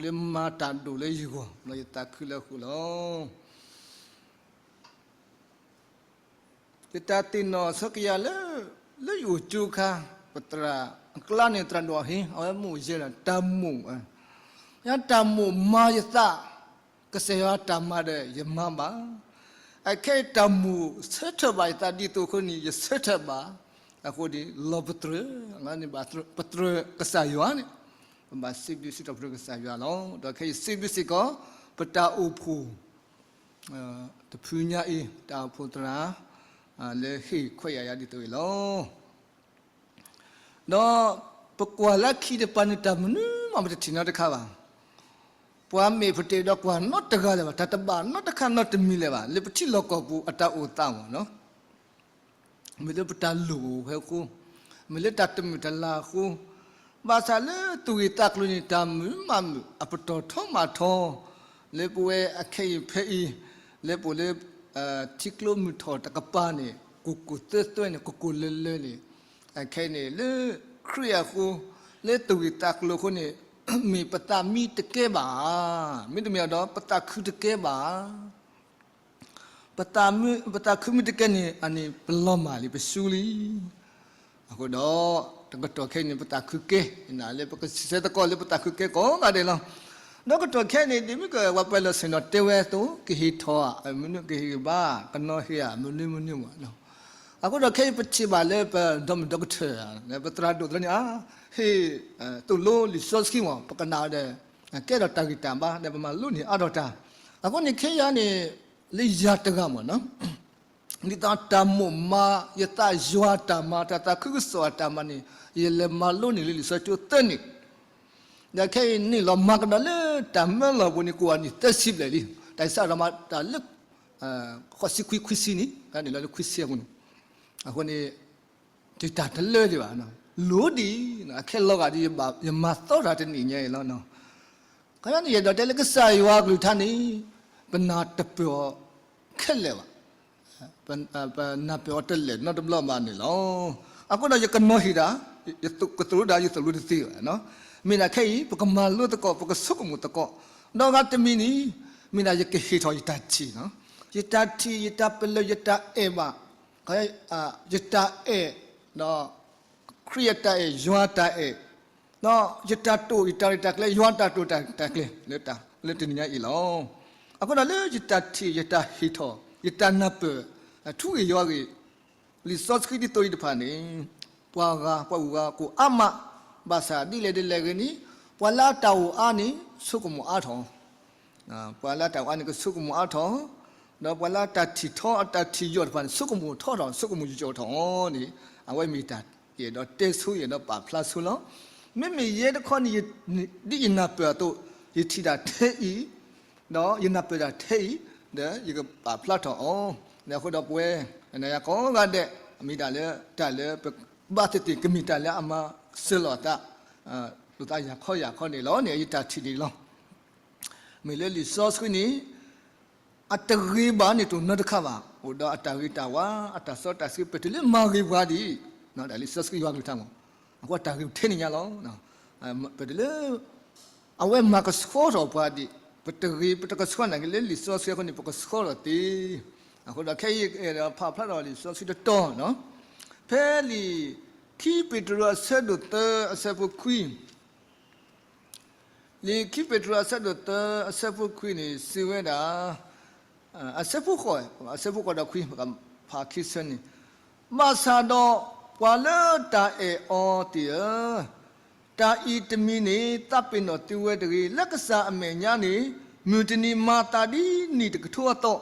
လၢမၤတၢ်ဒိၣ်လၢယဂီၢ်, ဒီးယသးခုလၢအဃိလီၤ. ယတၢ်သ့ၣ်နီၣ်ဆၢကယၤလၢ လၢယအိၣ်ကၠိအခါ, ပသရၣ်အကျါန့ၣ် သရၣ်ဒိၣ်ဟ့ၣ် အဝဲမ့ၢ်ယဲဒီးတၢ်မိၣ်, ယတၢ်မိၣ်မၤယသး, ကစၢ်ယွၤတၢ်မၤဒီးယမၤဘၣ်. အခဲအံၤတၢ်မိၣ်ဆၢထၢၣ်ဘၣ်ယသးဒ်သိးအဃိန့ၣ် ယဆၢထၢၣ်ဘၣ်. အဃိန့ၣ် လီၤပတြၢၤ, ပတြၢၤကစၢ်ယွၤန့ၣ်, ပဘၣ်စံးဘျုးစံးထီၣ်ပတြၢၤကစၢ်ယွၤလီၤ. ဒီးခဲအံၤစံးဘျုးစ့ၢ်ကီး ပတၢ်အိၣ်ဖှိၣ် တဖုညါအံၤ တၢ်အိၣ်ဖှိၣ်သရၣ် လၢဟ့ၣ်ခွဲးယာ်ယၤဒ်သိးအံၤလီၤ. ဒီးပကွၢ်လၢခံတပၤန့ၣ် တၢ်မနုၤမးပတထံၣ်နီတခါဘၣ်. ပှၤမ့ၢ်ပတအဲၣ်ဒိးကွၢ်နီတဂၤလၢၤဘၣ်, တၢ်တဘၣ်နီတခါနီတမံၤလၢၤဘၣ်, လၢပထံလီၢ်ကီၢ်ပူၤအတၢ်အိၣ်သးမ့ၢ်နီၤ မ့ၢ်လၢပတၢ်လိၣ်အိၣ်ဝဲအဃိ, မ့ၢ်လၢတၢ်တမုာ်တၢ်လၤအဃိ, ဘၣ်ဆၣ်လၢသူၣ်ဂ့ၢ်သးကျိၤန့ၣ် တၢ်မုာ်မးမုာ် အပတီၢ်ထီမးထီ, လၢပဝဲအခဲအံၤဖဲအံၤ, လၢပအိၣ်လၢ ထံကျိမုၢ်ထီၣ်တကပၤန့ၣ် ကိၢ်ကိၢ်သွဲသွဲန့ၣ် ကိၢ်ကိၢ်လၢလၢန့ၣ်, အခဲအံၤန့ၣ် လၢခရံာ်အဃိ, လၢသူၣ်ဂ့ၢ်သးကျိၤအဃိန့ၣ် မ့ၢ်ပသးမံတကဲဘၣ်ဧါ, မ့တမ့ၢ်ဒီး ပသးခုတကဲဘၣ်ဧါ. ပသးခုမ့ၢ်တကဲန့ၣ် အန့ၣ်ပလီၤမၢ်လံ ပဆူလံ. အဃိဒီး တကတီၢ်ခဲအံၤန့ၣ် ပသးခုကဲ, လၢပကစံးဆၢသကိးလၢပသးခုကဲကိးဂၤဒဲးလီၤ. ဒီးကတီၢ်ခဲအံၤန့ၣ် ဒ်မ့ၢ်ကဝဲပှၤလၢဆ့ၣ်နီၤတဲဝဲအသိး ကဟ့ၣ်ထီၣ်မနုၤ ကဟ့ၣ်ဘါ ကနီၤဟ့ၣ်မနုၤမနုၤမ့ၢ်နီၤ. အဃိဒီးခဲအံၤပထံၣ်ဘၣ်လၢပဒီမုၣ် ဒီကထၢၣ် လၢပသရၣ်ဒိၣ်သ့ၣ်န့ၣ် အါ ဟ့ၣ်သိၣ်လိလံာ်စီဆှံမ့ၢ် ပကနၣ်ဒီး ကဲထီၣ်တၢ်ဂံၢ်တၢ်ဘါဒီး ပမၤလိန့ၢ်အါထီၣ်တၢ်. အဃိန့ၣ်ခဲအံၤန့ၣ် လၢယၤတဂၤမ့ၢ်နီၤ ဒ်သိးတၢ်မိၣ်မၤယသး ယွၤတၢ်မၤ တၢ်သးခုကစီၣ်အတၢ်မၤန့ၣ် ယလဲၤမၤလိန့ၢ်လၢလံာ်စီဆှံကၠိသၢနံၣ်, ဒီးခဲအံၤန့ၣ်လီၤမၤကဒီးလၢတၢ်မၢလီၤပူၤန့ၣ် ကိးအနံၣ်သၢဆံဘျဲၣ်လံ. တၢ်စးထီၣ်မၤတၢ်လၢ ဃိးဆံခွံ ခွံဆံန့ၣ် တၢ်န့ၣ်လီၤလၢခွံဆံအပူၤန့ၣ်, အဃိန့ၣ် တၢ်တလၢဒံးဘၣ်, လိၤဒံး, အခဲလီၤဂာ်ဒ်ယမၤသီတၢ်တနံၣ်ညါအံၤလီၤ. ခီန့ၣ် ယအဲၣ်ဒိးတဲလၢကစၢ်ယွၤအကလုၢ်ကထါန့ၣ် ပနၢ်တပၢၢ်အီၤခဲလၢာ်ဘၣ်, ပနၢ်ပၢၢ်အီၤတလၢာ်နီတဘျီဘၣ်န့ၣ်လီၤ. အဃိဒီးယကနီၤဟ့ၣ်တၢ်, ယကသိၣ်လိတၢ် ယသိၣ်လိတသ့ဘၣ်. မ့ၢ်ဒၣ်ခဲအံၤ ပကမၤလိသကိး ပကဆိကမိၣ်သကိး, ဒီးဂၤတမံၤန့ၣ် မ့ၢ်ဒၣ်ယကဟ့ၣ်ထီၣ်ယတၢ်ထံၣ်, ယတၢ်ထံၣ် ယတၢ်ပလၢၢ် ယတၢ်အဲၣ်ဘၣ်, ယတၢ်အဲၣ် ဒီး ခရံာ်အတၢ်အဲၣ် ယွၤအတၢ်အဲၣ်, ဒီးယတၢ်တိာ် ယတၢ်ရဲၣ်တၢ်ကျဲၤ ယွၤအတၢ်တိာ်တၢ်ရဲၣ်တၢ်ကျဲၤ လၢတနံၤညါအံၤလီၤ. အဃိဒီးလၢယတၢ်ထံၣ် ယတၢ်ဟ့ၣ်ထီၣ် ယတၢ်နၢ်ပၢၢ် ထူဂ့ၢ်ယွၤဂ့ၢ် လံာ်စီဆှံဒ်သိးအံၤတဖၣ်န့ၣ် ပှၤဂၤ ပှၤဂုၤဂၤကိးအါမး, ဘၣ်ဆၣ်ဒ်လဲၣ်ဒ်လဲၣ်ဂ့ၤန့ၣ် ပှၤလၢအတၢ်အိၣ်အါန့ၣ် ဆိကမိၣ်အါထီၣ် ပှၤလၢအတၢ်အိၣ်အါန့ၣ် ကဆိကမိၣ်အါထီၣ်, ဒီးပှၤလၢအတၢ်ထံၣ်ထီ အတၢ်ထံၣ်ယီၣ်တဖၣ်န့ၣ် ဆိကမိၣ်ထီထီၣ် ဆိကမိၣ်ယီၣ်ထီၣ်န့ၣ် အဝဲမ့ၢ်တၢ်ယအဲၣ်ဒိးတဲဆိ ယအဲၣ်ဒိးပာ်ဖျါဆိလီၤ. မ့မ့ၢ်ယဲတခီန့ၣ် ဒ်ယနၢ်ပၢၢ်အသိး ယထံၣ်တၢ်ထဲအံၤ ဒီးယနၢ်ပၢၢ်တၢ်ထဲအံၤ ဒီးယကပာ်ဖျါထီၣ်အီၤန့ၣ် အဃိဒီးပဝဲ နၤယၤကိးဂၤဒဲး မ့ၢ်တၢ်လၢ တၢ်လၢပဘၣ်သ့ၣ်သ့ၣ် ကမ့ၢ်တၢ်လၢအမၤစၢၤလိာ်အသး လိာ်သးယၤခီယၤခီန့ၣ်လီၤန့ၣ် ယတၢ်ထံၣ်န့ၣ်လီၤ. မ့ၢ်လၢလံာ်စီဆှံန့ၣ် အတဂ့ၤဘၣ်န့ၣ် တအိၣ်နီတခါဘၣ်. အိၣ်ဒီးအတၢ်ဂ့ၤတၢ်ဝါ အတၢ်စီတၢ်ဆှံ ပတုၤလၢမၤဂ့ၤပှၤဒ်အံၤ, လံာ်စီဆှံယွၤကလုၢ်ကထါမ့ၢ် အဃိတၢ်ဂ့ၤထဲန့ၣ်ညါလီၤ. ပတုၤလၢ အဝဲမၤကဆှီထီၣ်ပှၤဒ်အံၤ, ပတဂ့ၤ ပတကဆှီနာ်က့ လၢလံာ်စီဆှံအဃိန့ၣ် ပကဆှီထီၣ်သ့. အဃိဒီးခဲအံၤ ဖးဖျါထီၣ်လံာ်စီဆှံတတီၤ, ဖဲလံာ်ခံပ့းတရူးအဆၢဒိၣ်သၢအဆၢဖိခွံ လံာ်ခံပ့းတရူးအဆၢဒိၣ်သၢအဆၢဖိခွံန့ၣ် စံးဝဲဒၣ်, အဆၢဖိဃိး, အဆၢဖိဃိးဒီးခွံ ပကဖးခံဆၢန့ၣ်, ဘၣ်ဆၣ်ဒီးပှၤလၢတၢ်အဲၣ်အီၤသ့ၣ်ဧၢ, တၢ်အံၤတမံၤန့ၣ် သးပ့ၤနီၣ်သုဝဲတဂ့ၤ, လၢကစၢ်အမဲာ်ညါန့ၣ် မုၢ်တနံၤမၤသးဒ်နံၣ်တကထိအသိး,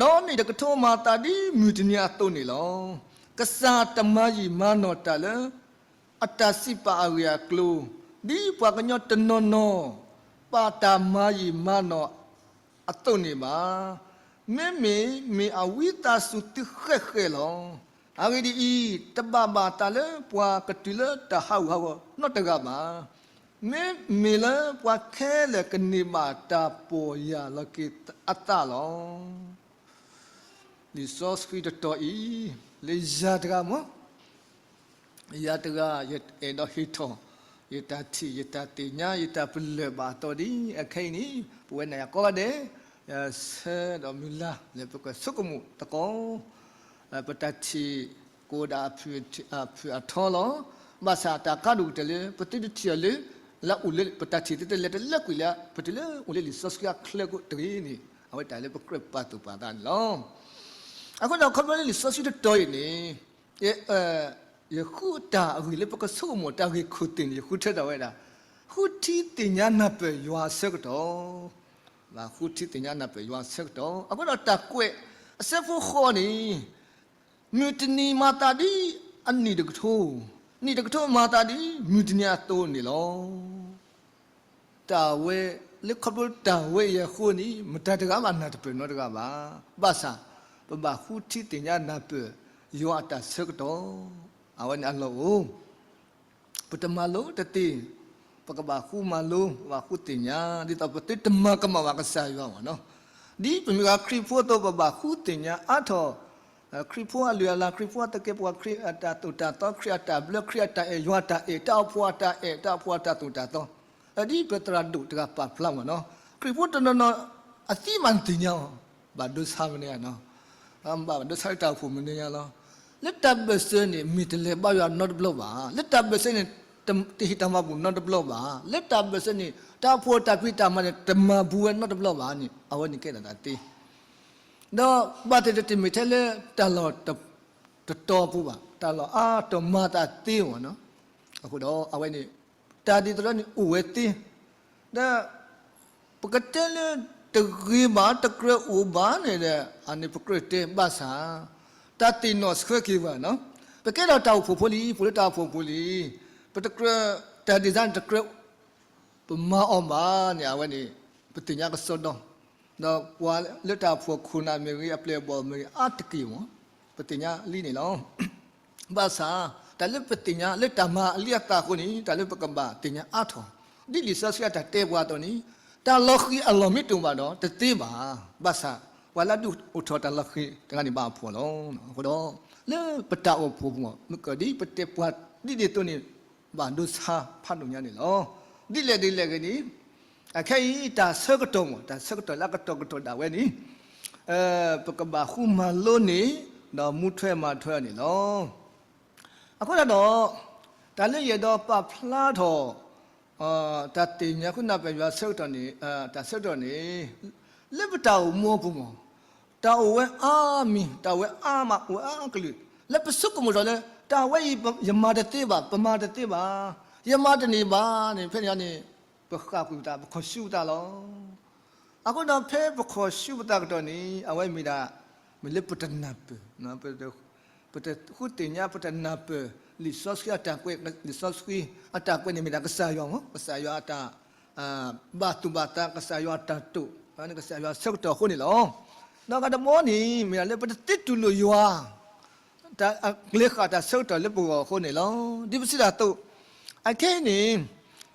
ဒီးနံၣ်တကထိမၤသးဒ်မုၢ်တနံၤအသိးန့ၣ်လီၤ. ကစၢ်တမၤယံာ်မၤနီၢ်တၢ်လၢ အတၢ်စံးပာ်အဂ့ၢ်အကျိၤ, ဒ်ပှၤကညီတနီၤနီၤ ပာ်တၢ်မၤယံာ်မၤနီၢ်အသိးန့ၣ်ဘၣ်. မ့မ့ၢ်မ့ၢ်အဝံသးစူၤသုဃဲးဃဲးလီၤ. အဂ့ၢ်ဒ်အံၤ, တဘၣ်ဘၣ်သးလၢပှၤကတုၤလၢတၢ်ဟးဂူာ်ဟးဂီၤနီတဂၤဘၣ်. မ့မ့ၢ်လၢပှၤခဲလၢာ်ကန့ၢ်ဘၣ်တၢ်ပီၢ်ယၢ်လီၤက့ၤအသးလီၤ. လံာ်စီဆှံတတီၤအံၤ လၢယၤတဂၤမ့ၢ် ယၤတဂၤ ယအဲၣ်ဒိးဟ့ၣ်ထီၣ်, ယ ယတၢ်ထံၣ် ယတၢ်သ့ၣ်ညါ ယတၢ်ပလၢၢ်ဘၣ်အသီဒ်အခဲအံၤန့ၣ် ပဝဲနၤယၤကိးဂၤဒဲး ဆၢဒီးမုၢ်လၢ်လၢပကဆိကမိၣ်သကိး ပတၢ်ထံၣ်ကအိၣ်ဒၣ်အဖုၣ်အထီလီၤ. ဘၣ်ဆၣ်တၢ်ကါဒိၣ်ကတၢၢ်လၢ ပသုတထံၣ်အီၤလၢ လၢအိၣ်လၢပတၢ်ထံၣ်သုတလဲၤတလၢကွံာ်လၢ ပတုၤလၢအိၣ်လၢလံာ်စီဆှံအချၢကိးတဂ့ၤန့ၣ် အဝဲတၢ်လၢပကြၢးပာ်သူၣ်ပာ်သးန့ၣ်လီၤ. အဃိဒီးခီဖျိလၢလံာ်စီဆှံတတီၤအံၤန့ၣ် ယဃုတၢ်အဂ့ၢ်လၢပကဆိကမိၣ်တၢ်ဂ့ၢ်ခိၣ်သ့ၣ်န့ၣ် ယဃုထၢထီၣ်ဝဲဒၣ် ဃုထံသ့ၣ်ညါနၢ်ပၢၢ်ယွၤအဆၢကတီၢ်, ဃုထံသ့ၣ်ညါနၢ်ပၢၢ်ယွၤအဆၢကတီၢ်. အဃိဒီးတၢ်ကွဲးအဆၢဖိဃိးန့ၣ် မုၢ်တနံၤမၤသးဒ်အနံၣ်တကထိ, နံၣ်တကထိမၤသးဒ်မုၢ်တနံၤအသိးန့ၣ်လီၤ. တၢ်ဝဲလၢခီဖျိတၢ်ဝဲအံၤအဃိန့ၣ် မတၤတဂၤဘၣ်နၢ်တပၢၢ်နီတဂၤဘၣ်. ဘၣ်ဆၣ် ပဘၣ်ဃုထံသ့ၣ်ညါနၢ်ပၢၢ်ယွၤအတၢ်ဆၢကတီၢ်, အဝဲန့ၣ်အလီၢ်အိၣ် ပတမၤလိတသ့, ပကဘၣ်ဃုမၤလိ ပဘၣ်ဃုသ့ၣ်ညါ ဒ်သိးပသုတမၤကမၣ်ဘၣ်ကစၢ်ယွၤမ့ၢ်နီၤ. ဒ်ပမ့ၢ်ဝဲခရံာ်ဖိအသိး ပဘၣ်ဃုသ့ၣ်ညါအါထီၣ် ခရံာ်ဖိအလုၢ်အလၢ် ခရံာ်ဖိအသကဲးပဝး ခရံာ်အတၢ်သိၣ်တၢ်သီ ခရံာ်အတၢ်ဘျၢ ခရံာ်အတၢ်အဲၣ် ယွၤအတၢ်အဲၣ် တၢ်အိၣ်ဖှိၣ်အတၢ်အဲၣ် တၢ်အိၣ်ဖှိၣ်အတၢ်သိၣ်တၢ်သီ ဒ်ပသရၣ်ဒိၣ်တဂၤပာ်ဖျါမ့ၢ်နီၤ. ခရံာ်ဖိတနီၤနီၤ အသံမးတသ့ၣ်ညါအီၤ ဘၣ်ဒိဆါမနုၤညါနီၤ, ဘၣ်ဒိဆါလၢတၢ်အိၣ်ဖှိၣ်မနုၤညါလီၤ. လၢတၢ်ဘၢၣ်စၢၤန့ၣ် မ့ၢ်တလဲၤဘါယွၤနီတဘျီဘၣ်. လၢတၢ်ဘၢၣ်စၢၤန့ၣ် တဟ့ၣ်တၢ်မၤဘူၣ်နီတဘျီဘၣ်. လၢတၢ်ဘၢၣ်စၢၤန့ၣ် တၢ်အိၣ်ဖှိၣ်တၢ်ဖံးတၢ်မၤန့ၣ် တမၤဘူၣ်ဝဲနီတဘျီဘၣ်န့ၣ် အဝဲန့ၣ်ကဲဒၣ်တၢ်သ့ ဒီးဘၣ်သ့ၣ်တမ့ၢ်ထဲလၢတၢ်လီၢ်တတီၤအပူၤဘၣ်, တၢ်လီၢ်အါတီၤမၤသးသ့မ့ၢ်နီၤ. အဃိဒီးအဝဲန့ၣ် တၢ်ဒ်သိးဒီးန့ၣ်အိၣ်ဝဲသ့, ဒီး ပကတဲလၢတဂ့ၤဘၣ် တကြၢးအိၣ်ဘၣ်န့ၣ်ဒီး အန့ၣ်ပကြၢးတဲဘၣ်ဆၣ် တၢ်သ့ၣ်နီၣ်ဆှၢက့ၤပှၤနီၤ. ပကဲထီၣ်တၢ်အိၣ်ဖှိၣ်ဖိလံ, ပအိၣ်လၢတၢ်အိၣ်ဖှိၣ်ဖိလံ, ပတကြၢး တၢ်ဒ်န့ၣ်တကြၢး ပမၤအီၤဘၣ်န့ၣ် အဝဲန့ၣ် ပသ့ၣ်ညါကစီဒီ, ဒီးပှၤလၢတၢ်အိၣ်ဖှိၣ်ခိၣ်နၢ်မ့ၢ်ဂ့ၤ အပျဲၢ်အဘီၣ်မ့ၢ်ဂ့ၤ အါတက့ၢ်မ့ၢ် ပသ့ၣ်ညါလံန့ၣ်လီၤ. ဘၣ်ဆၣ် တၢ်လၢပသ့ၣ်ညါလၢတၢ်မၤအလံအသးအဃိန့ၣ် တၢ်လၢပကဘၣ်သ့ၣ်ညါအါထီၣ်, ဒ်လံာ်စီဆှံအတၢ်တဲပှၤအသိးန့ၣ် တၢ်လီၤဃံၤအလီၢ်မ့ၢ်တအိၣ်ဘၣ်ဒီး တသ့ဘၣ်. ဘၣ်ဆၣ် ပှၤလၢအဒုးအိၣ်ထီၣ်တၢ်လီၤဃံၤတဂၤန့ၣ်ဘၣ်အဖှီၣ်လီၤ. အဃိဒီး လၢပတၢ်အိၣ်ဖှိၣ်ပူၤ မ့ၢ်ကဒ်ပတဲပှၤဒ်န့ၣ်အသိးန့ၣ် ဘၣ်ဒိဆါဖးဒိၣ်ညါန့ၣ်လီၤ. ဒ်လဲၣ်ဒ်လဲၣ်ဂ့ၤန့ၣ် အခဲအံၤတၢ်ဆၢကတီၢ်မ့ၢ် တၢ်ဆၢကတီၢ်လၢအကတီၢ်ကတီၢ်ဒၣ်ဝဲန့ၣ် ပကဘၣ်ဃုမၤလိန့ၢ် ဒီးမူထွဲမၤထွဲအီၤန့ၣ်လီၤ. အဃိသတးဒီး တၢ်လၢယအဲၣ်ဒိးပာ်ဖျါထီၣ် တၢ်သ့ၣ်ညါဃုနၢ်ပၢၢ်ယွၤဆၢကတီၢ်န့ၣ် တၢ်ဆၢကတီၢ်န့ၣ် လၢပတၢ်အိၣ်မူအပူၤမ့ၢ် တၢ်အိၣ်ဝဲအါမံၤ တၢ်အိၣ်ဝဲအါမး အိၣ်ဝဲအါကလုာ် လၢပဆိကမိၣ်ထီၣ်လၢ တၢ်ဝဲအံၤ ယမၤတသ့ဘၣ် ပမၤတသ့ဘၣ် ယမၤတန့ၢ်ဘၣ်န့ၣ် ဖဲန့ၣ်န့ၣ် ပဃၣ်ကွံာ်ပသး ပခီၣ်ဆူပသးလီၤ. အဃိဒီးဖဲပခီၣ်ဆူပသးကတီၢ်န့ၣ် အဝဲမ့ၢ်ဒၣ် မ့ၢ်လၢပတနၢ်ပၢၢ် ပတဃုသ့ၣ်ညါ ပတနၢ်ပၢၢ် လံာ်စီဆှံအတၢ်ကွဲး လံာ်စီဆှံအတၢ်ကွဲးန့ၣ်မ့ၢ်ဒၣ်ကစၢ်ယွၤမ့ၢ် ကစၢ်ယွၤအတၢ် ဘၣ်သူၣ်ဘၣ်သး ကစၢ်ယွၤအတၢ်တိာ် ကစၢ်ယွၤဆၢကတီၢ်အဃိန့ၣ်လီၤ. ဒီးဂၤတဘီန့ၣ် မ့ၢ်ဒၣ်လၢပတသ့တူၢ်လိာ်ယွၤ တၢ်အကျဲဃာ်တၢ်ဆၢကတီၢ်လၢပဂီၢ်အဃိန့ၣ်လီၤ. ဒ်ပစံးတၢ်အသိး အခဲအံၤန့ၣ်